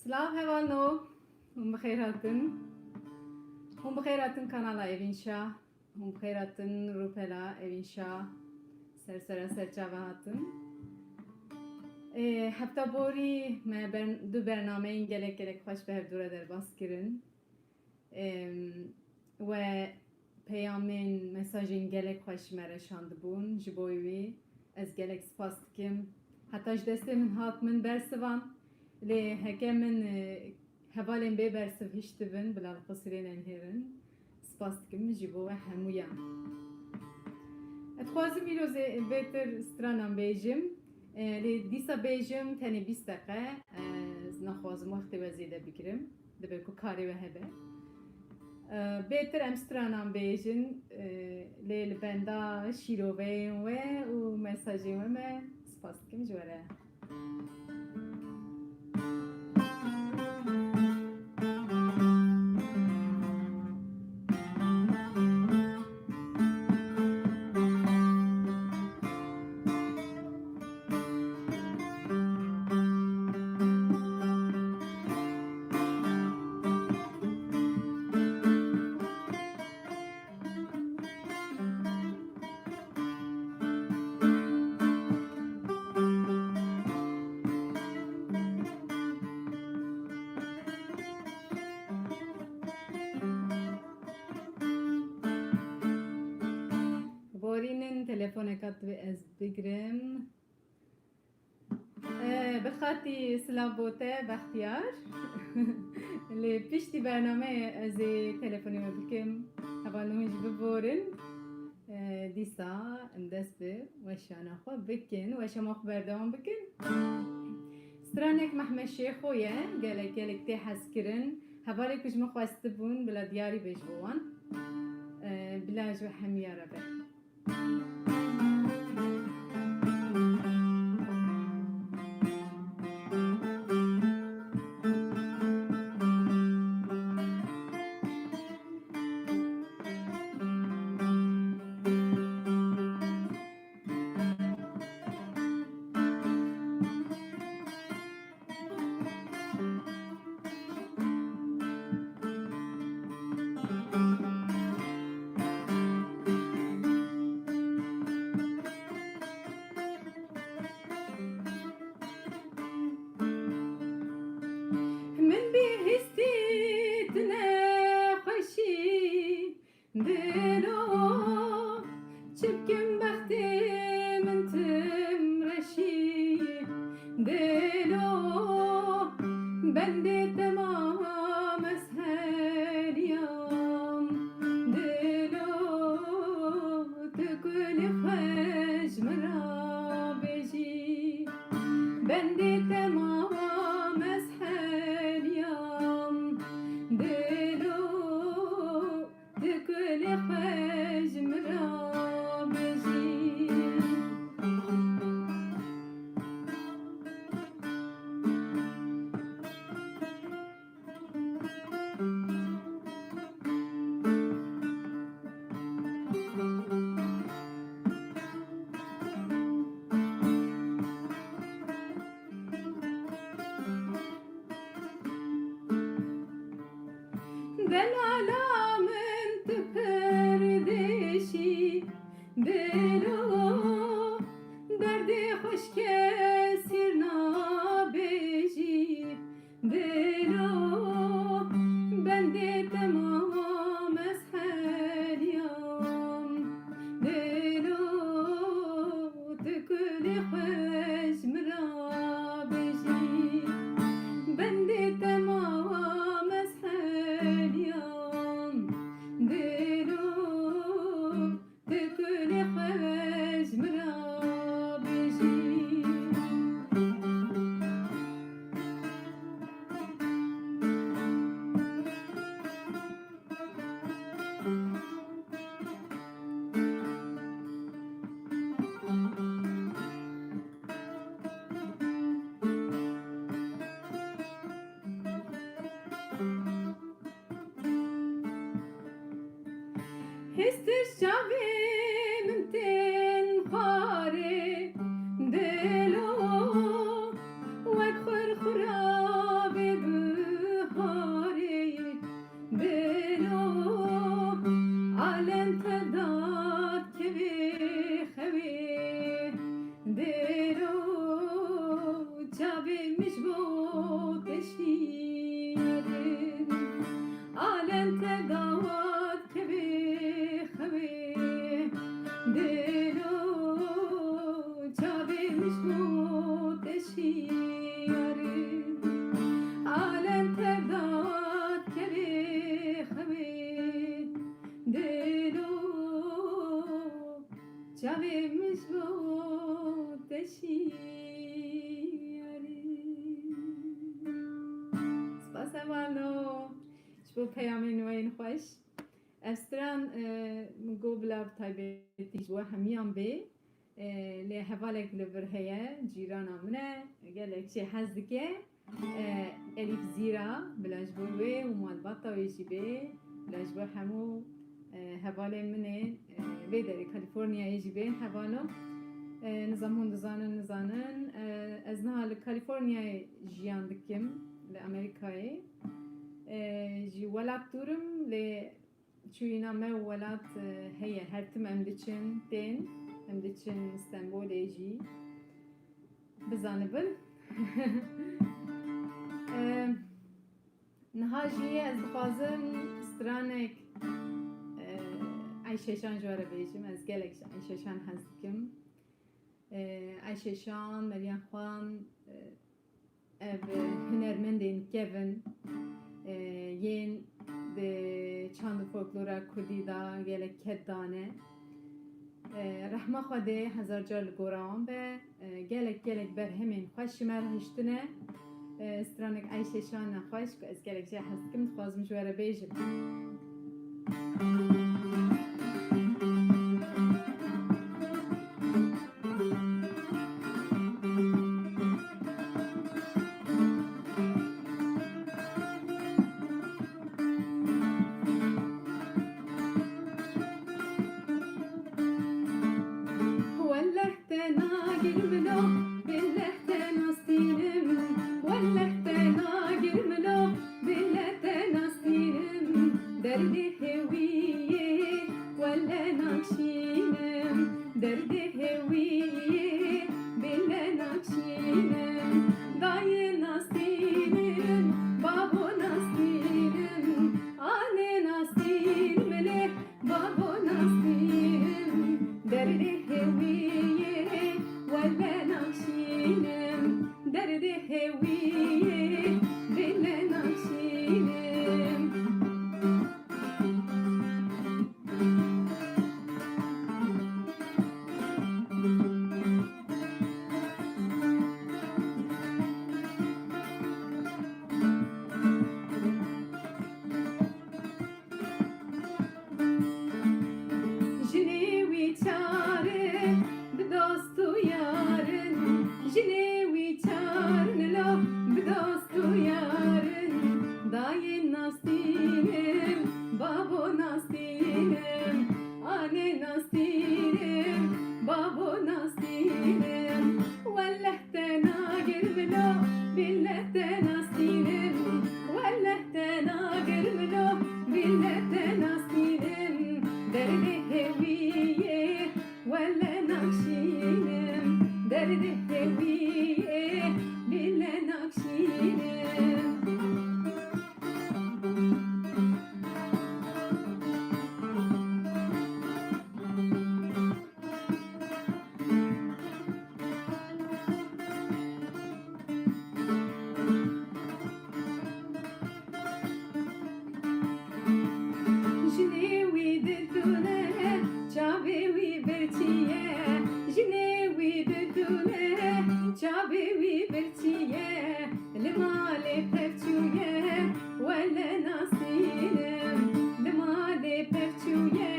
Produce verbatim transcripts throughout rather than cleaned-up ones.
Silav hevalno, hûn bi xêr hatin. Hûn bi xêr hatin kanala Evîn Şah. Hûn bi xêr hatin rûpela Evîn Şah. Ser sera ser çava hatin. Ê, hefta borî me ber-, du bernameyên gelek gelek xweş bi hevdû re derbas kirin. Em, we peyamên, mesajên gelek xweş ji me re şandibûn. Ji bo wî ez gelek spas dikim. Heta ji destê min hat, min bersivan. Lê heke min, e, hevalên bê bersiv hiştibin, bila li qusirê nenihêrin. Spas dikim ji bo we hemûyan. Ez dixwazim îro zê-, bêtir stranan bêjim. E, lê dîsa bêjim tenê bîst deqe. Ez naxwazim wextê we zêde bigirim. Dibe ku karê we hebe. E, bêtir em stranan bêjin, e, lê li benda şîroveyên we û mesajên we me spas dikim ji we re. Borînin telefoneka divê ez bigrim. Ee, bi xatî silav bo te, Bextiyar. Lê piştî bernameyê ez ê telefonê we bikim. Hevalno hûn jî biborin. Ee, dîsa em dest bi weşana xwe bikin. Weşana xwe berdewam bikin. Stranek Mehmet Şêxo ye. Gelek gelek tê hezkirin. Hevalê ku ji min xwestibûn, bila diyarî be ji bo wan. Ee, bila ji we hemiya re be. Min bihîstî tu nexweşî Dilo, çi bikim bextê min tim reşî. Dilo, bendê te mam ez heriyam. Dilo, tu kulî xwe ji min re bêjî. Bendê te mam ez heriyam. Dilo, Di kulê xwe ji min re bijî. Delala min tu pir dêşî, dilo, derdê xweşke sîr nabêjî. Dilo, bendê te mam ez heriyam. Dilo, tu kulî xwe ji min re bijî. Bendê te mam ez heriyam. Dilo, tu kulî xwe ji min re bijî. Hêstir çavê min tên xwarê, dilo, wek xurxura vê bi Çavê min ji bo te şiyarî. Spas hevalno ji bo peyamên we yên xweş. Ev stran, e, min got bila bi taybetî ji we hemiyan bê. E, lê hevalek li vir heye, cîrana min e, gelek jê hez dike. E, Elîf Zîra, bila ji bo wê û malbata wê jî bê, bila ji bo hemû, e, hevalên min ê, e, vê derê Kalîforniyayê jî bên hevalo. E, nizam hûn dizanin, nizanin. E, ez niha li Kalîforniyayê jiyan dikim, li Amerîkayê. E, ji welat dûr im, lê çûyîna me û welat, e, heye. Her tim em diçin, tên, em diçin Stenbolê jî. Bizanibin. E, niha jî ez dixwazim stranek, e, Eyşeşan ji we re bêjim. Ez gelek ji Eyşeşan hez dikim. E, Eyşeşan, Meryem Xan, e, ev hunermendên kevin, e, yên di çand û folklora kurdî de gelek ked dane. E, rehma Xwedê hezar car li gora wan be. E, gelek, gelek berhemên xweş ji me re hiştine. E, stranek Eyşeşan e xweş, ku ez gelek jê hez dikim, dixwazim ji we re bêjim. Welleh te nagir milo, bileh te nastînim. Welleh te nagir milo, bileh te nastînim. Derdê hêwiyê wele nakşînim. Derdê hêwiyê bile nakşînim. Dayê nastînim, babo nastînim. Anê nastînim lê babo nastînim. Derdê hêwiyê wele nakşînim. Derdê hêwiyê bile nakşînim. Jinê wî çar in bi dost û yarin, jinê wî çar in lo bi dost û yarin. Dayê nastînim, babo nastînim, anê nastînim, babo nastînim. Welleh te nagir milo, bileh te nastînim. Welleh te nagir milo, bileh te nastînim. Derdê hêwiyê wele nakşînim. Derdê hêwiyê bile nakşînim. Jinê wî didûne, çavê wî birçî ye. Jinê wî didûne, çavê wî birçî ye. Li malê pevçûye, wele nastînim. Li malê pevçûye,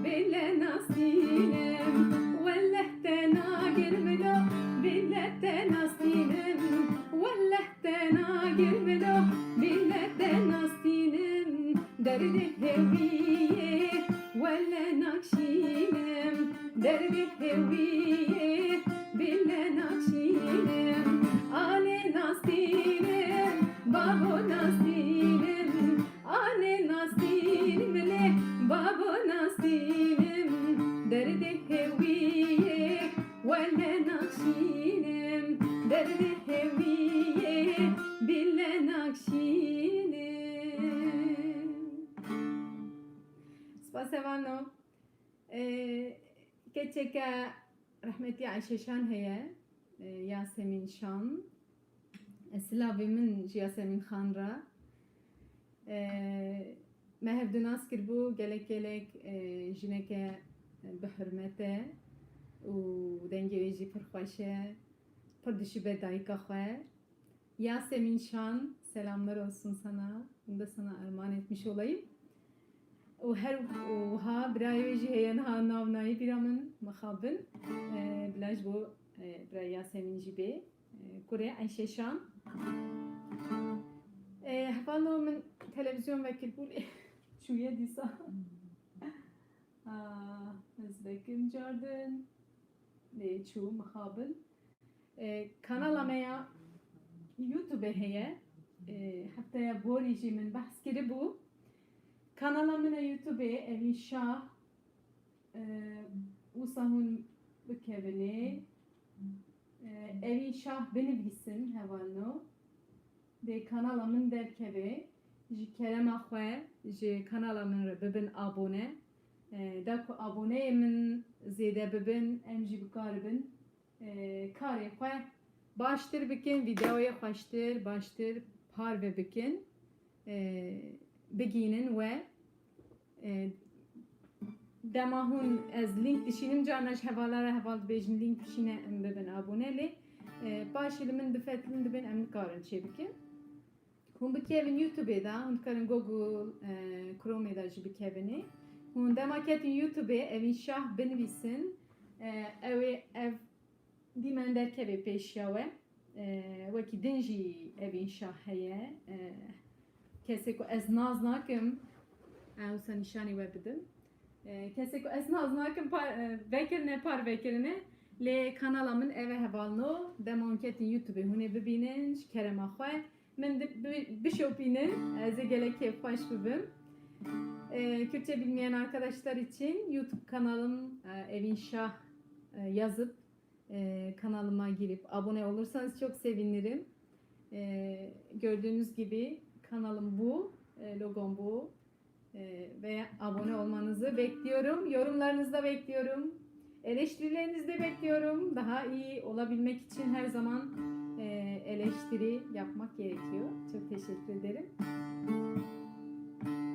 bile nastînim. Welleh te nagir milo, bile te nastînim. Welleh te nagir milo, bile te nastînim. Derdê hêwiyê wele nakşînim. Derdê hêwiyê bile nakşînim. Anê nastînim, babo nastînim. Anê nastînim lê babo nastînim. Derdê hêwiyê wele nakşînim. Derdê hêwiyê bile nakşînim. Spas hevalno. Ee, keçeke rehmetî Eyşeşan heye, e, Yasemîn Şan. E, silavê min ji Yasemîn Xan re. E, me hevdu nas kiribû, gelek gelek, e, jineke e, bi hurmet e û dengê wê jî pir xweş e. Pir dişibe dayika xwe. Yasemin Şan, selamlar olsun sana. Bunu da sana armağan etmiş olayım. Û her wiha birayê wê jî heye niha nav nayê bîra min, mixabin. E, bila ji bo, e, birayê Yasemin jî bê. E, kurê Ayşe Şan. E, hevalno min televîzyon vekir bû lê çûye dîsa. Ah, ez vekim cardin. Lê çû mixabin. E, kanala me ya YouTube heye. E, hefteya borî jî min behs kiribû. Kanala min a YouTube, Evîn Şah. E, wisa hûn bikevinê. E, Evîn Şah binivîsin, hevalno. Dê kanala min derkeve. Ji kerema xwe, ji kanala min re bibin abone. E, da ku aboneyê min zêde bibin, em jî bikaribin, e, karê xwe baştir bikin, vîdeoyê xweştir, baştir parve bikin, e, bigînin we. E, dema hûn ez link dişînim, carna ji hevala re heval dibêjin link dişîne, em bibin abone lê, e, paşê li min difetilin dibin, em nikarin çê bikin. Hûn bikevin YouTube-ê de, hûn dikarin Google, e, Chrome-ê de jî bikevinê. Hûn dema ketin YouTube-ê, Evîn Şah binivîsin. E, ew ê ev dîmen derkevê pêşiya we. E, wekî din jî Evîn Şah heye. E, kesê ku ez nas nakim, e, wisa nîşanî we bidim. E, kesê ku ez nas nakim, par, e, vekirine, par vekirine. Lê kanala min ev e hevalno. Dema hûn ketin YouTube-ê hûn ê bibînin, ji kerema xwe. Min di-, bi-, bişopînin, ez ê gelek kêfxweş bibim. Ee, Kürtçe bilmeyen arkadaşlar için YouTube kanalım, e, Evin Şah, e, yazıp, e, kanalıma girip abone olursanız çok sevinirim. E, gördüğünüz gibi kanalım bu, e, logom bu. Ee, ve abone olmanızı bekliyorum. Yorumlarınızı da bekliyorum. Eleştirilerinizi de bekliyorum. Daha iyi olabilmek için her zaman, e, eleştiri yapmak gerekiyor. Çok teşekkür ederim.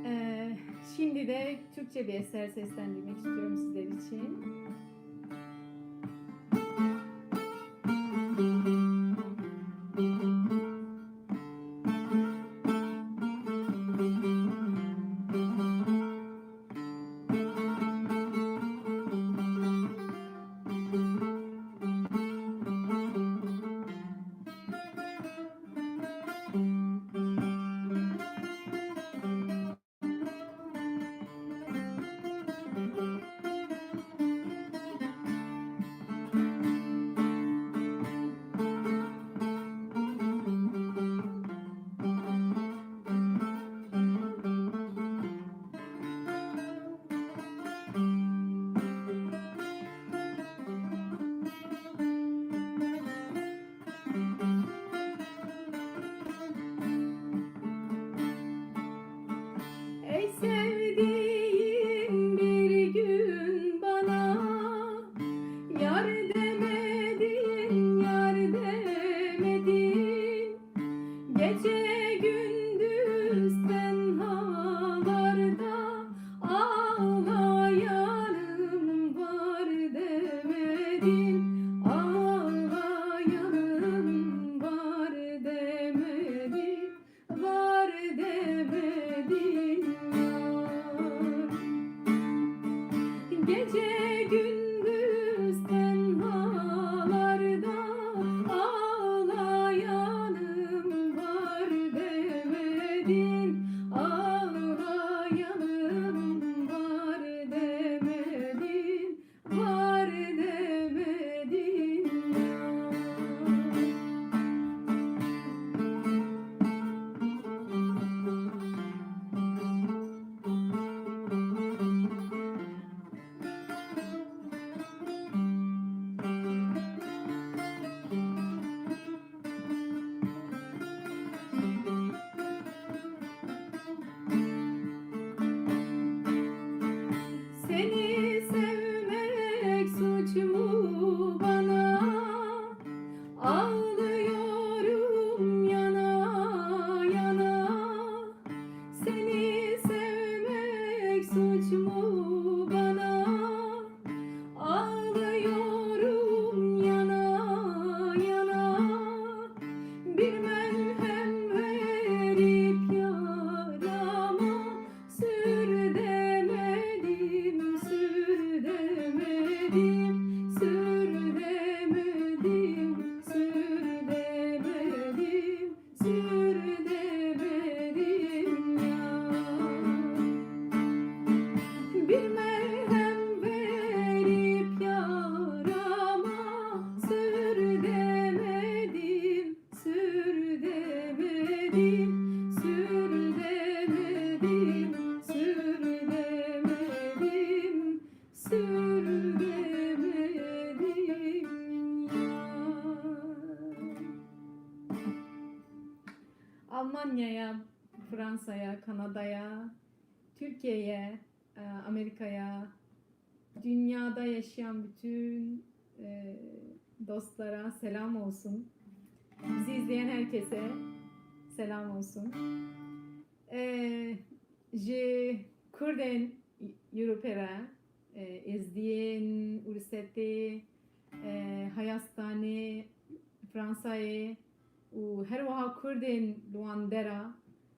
Ee, şimdi de Türkçe bir eser seslendirmek istiyorum sizler için. Ey sevdiğim, bir gün bana yar demedin, yar demedin. Gece gündüz tenhalarda ağlayanım var demedin, ağlayanım var demedin, var demedin yar. Gece gündüz tenhalarda ağlayanım var demedin, ağlayanım var demedin, var demedin yar. Almanya'ya, Fransa'ya, Kanada'ya, Türkiye'ye, e, Amerika'ya, dünyada yaşayan bütün, e, dostlara selam olsun. Bizi izleyen herkese selam olsun. E, ji Kurdên Ewropê re, e, Êzdiyên Ûrsetê, e, Hayastanê, Fransayê û her wiha Kurdên li wan dera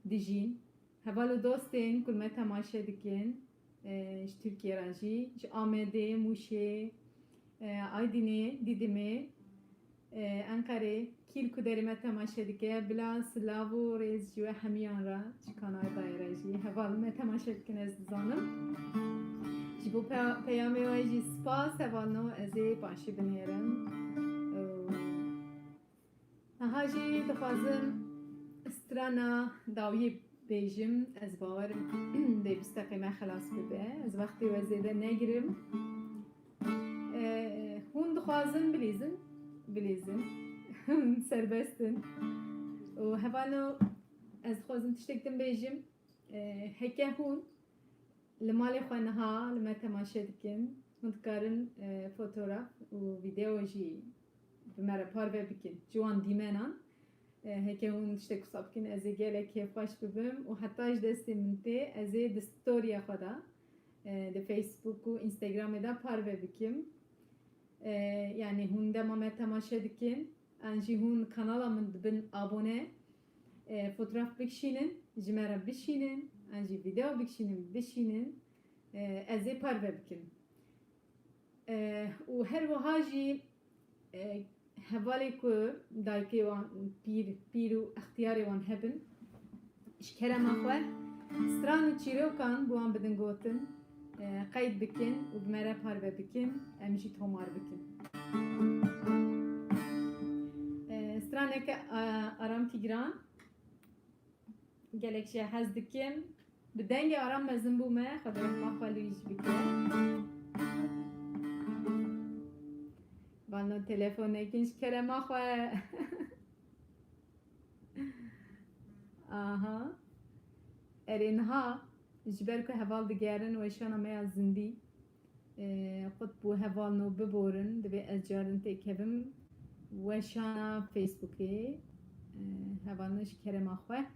dijîn, heval û dostên ku li me temaşe dikin, e, ji Tirkiye re jî, ji Amedê, Mûşê, e, Aydînê, Didimê, e, Enqerê, kî li ku derê me temaşe dike, bila silav û rêz ji we hemiyan re, ji Kanadayê re jî. Heval me temaşe dikin, ez dizanim. Ji bo pe-, peyamê we jî spas, hevalno, ez ê paşî binêrim. Û niha jî dixwazim strana dawiyê bêjim, ez bawerim dê bîst deqê me xelas bibe. Ez wextê we zêde negirim. E, hûn dixwazin bilîzin, bilîzin. Hûn serbest in. Û hevalno, ez dixwazim tiştek din bêjim. E, heke hûn li malê xwe niha li me temaşe dikin, hûn dikarin, e, fotograf û vîdeo jî bi me re parve bikin. Ji wan dîmenan, e, heke hûn tiştek wisa bikin, ez ê gelek kêfxweş bibim û heta ji destê min tê, ez ê di storiya xwe de, e, di Facebook û Instagramê de parve bikim. E, yanî hûn dema me temaşe dikin, an jî hûn kanala min dibin abone, e, fotoğraf bikişînin, ji me re bişînin, an jî video bikişînin, bişînin, e, ez ê parve bikim. E, û her wiha jî, e, hevalê ku dayikê wan pîr, pîr û extiyarê wan hebin, ji kerema xwe stran û çîrokan bi wan bidin gotin, e, qeyd bikin û bi me re parve bikin, em jî tomar bikin. E, straneke, e, Aram Tîgran. Gelek jê hez dikim. Bi dengê Aram mezin bûme, Xwedê rehma xwe li wî jî bike. Vano telefon nekin ji kerema xwe. Aha. Erê niha, ji ber ku heval digerin weşana me ya zindî, e, qut bû hevalno biborin, divê ez carin têkevim weşana Facebookê, e, hevalno ji kerema xwe.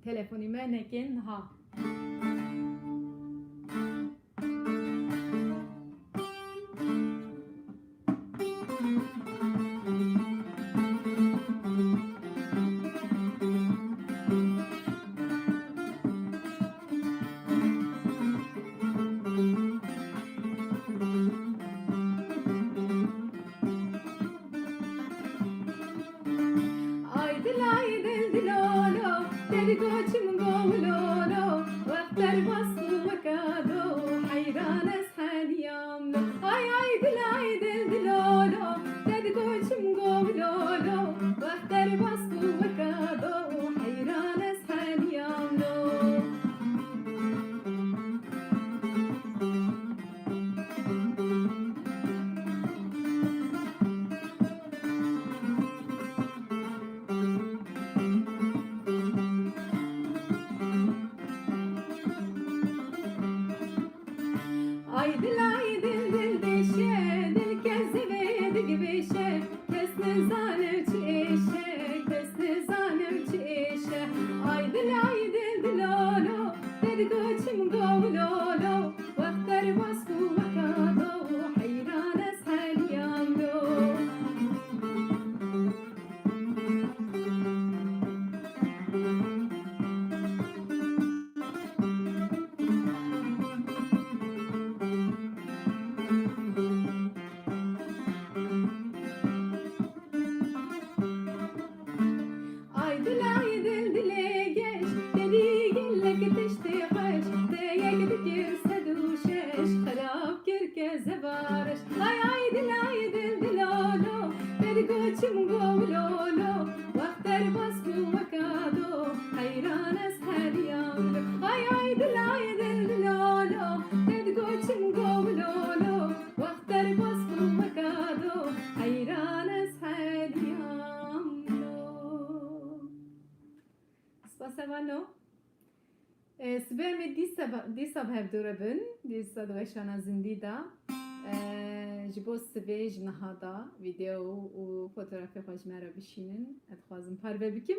Telefonî me nekin niha. Ay dilay dil dilolo, te digo çim go wilolo, wext derbas bû weka do, heyran ez heniyam do. Ay, ay, dilay dil dilolo, te digo çim go wilolo, wext derbas bû weka do, heyran ez heniyam do. Ay dil, ay dil, dil deşe, dil kezibê digivêşe, kes nizane çi êşe, kes nizane çi êşe. Ay dil, ay dil, dilolo, te digo çim go wilolo, wext derbas bû weka do, heyran ez heniyam do. Em ê dîsa, dîsa bi hevdû re bin, dîsa di weşana zindî de. Ee, ji bo sibê ji niha de vîdeo û fotografê xwe ji me re bişînin. Ez dixwazim parve bikim.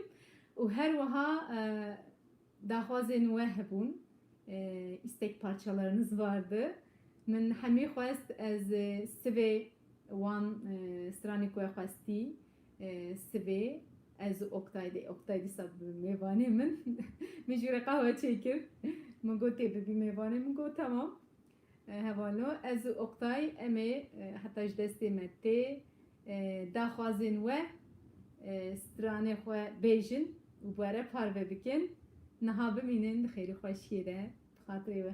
Û her wiha, e, daxwazên we hebûn. E, istek parçalarınız vardı. Min hemî xwest ez, e, sibê wan, e, stranê ku we xwestî, e, sibê ez û Oktay de, Oktay dîsa bi mêvanê min. Min jî re qehwe çêkir. Min got tê bibî mêvanê, min got tamam. E, hevalo, ez û Oktay em ê, e, heta ji destê me tê, e, daxwazên we, e, stranê xwe bêjin û bi we re parve bikin. Niha bimînin di xêrî xweşiyê de, bi xatirê we.